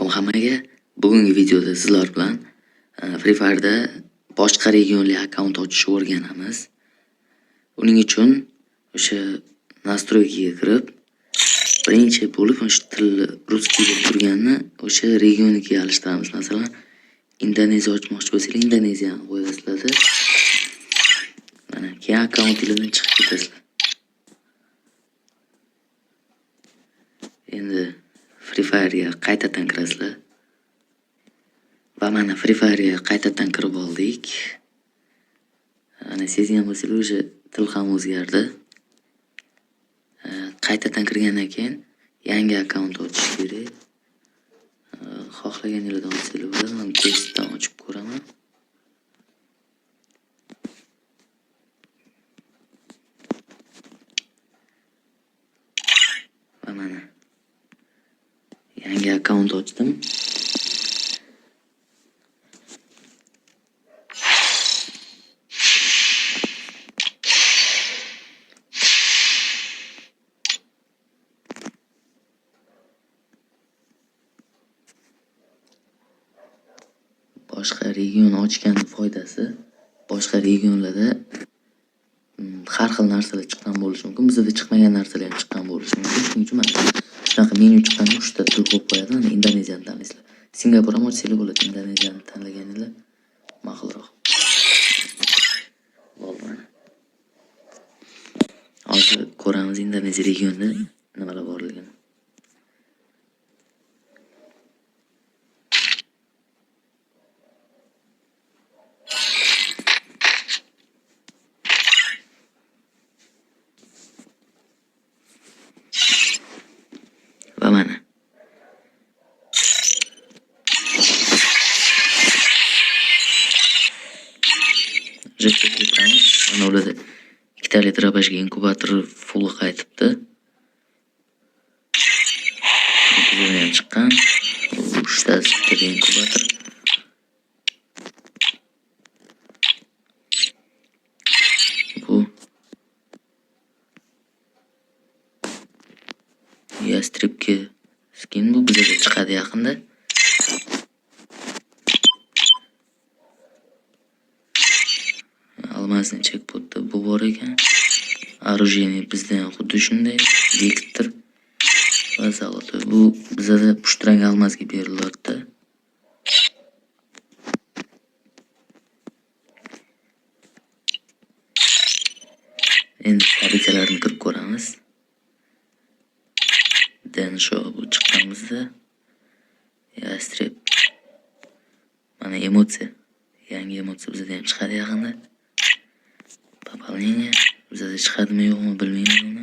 Salom hammaga. Bugungi videoda sizlar bilan Free Fire'da boshqa regionli akkaunt ochishni o'rganamiz. Uning uchun o'sha настройка ga kirib, birinchi bo'lib o'sha tilni русский deb turganini o'sha regioniga alishtiramiz. Masalan, Indoneziya ochmoqchi bo'lsanglar, Indoneziyani qo'yasizlarda. Mana keyin akkauntingizdan chiqib ketasizlar. Endi Free Fire'ga qaytadan kirasizlar. Va mana Free Fire'ga qaytadan kirib oldik. Mana sezgan bo'lsanglar, o'sha til ham o'zgardi. Qaytadan kirgandan keyin yangi akkaunt ochish kerak. Xohlaganinglardan ochsanglar bo'ladi. Men testdan ochib ko'raman. Va mana yangi akkaunt ochdim. Boshqa region ochganning foydasi, boshqa regionlarda har xil narsalar chiqqan bo'lishi mumkin. Bizda chiqmagan narsalar ham chiqqan bo'lishi mumkin. Shuning uchun mana shunaqa menyu chiqqanda 3 ta til qo'yib qo'yadi. Mana Indoneziyani tanlaysizlar. Singapur ham ochsanglar bo'ladi. Indoneziyani tanlaganinglar ma'qulroq. Bo'ldi mana. Hozir ko'ramiz Indoneziya regionida nimalar borligini. Va mana. Mana ularda ikkitali drabashga inkubator full qaytibdi. Bizda ham chiqqan. Uchtasi bittada inkubator. Bu Yastribga skin, bu bizga chiqadi yaqinda. Almazni checkpotda bu bor ekan. Оружие bizda ham xuddi shunday. Vektor va золотой. Bu bizada pushtirang almazga berilyapti. Endi tablichalarni kirib ko'ramiz. Densho bu chiqqan bizda. Yastreb. Mana emotsiya. Yangi emotsiya bizda ham chiqadi yaqinda. Пополнение bizda chiqadimi yo'qmi bilmayman.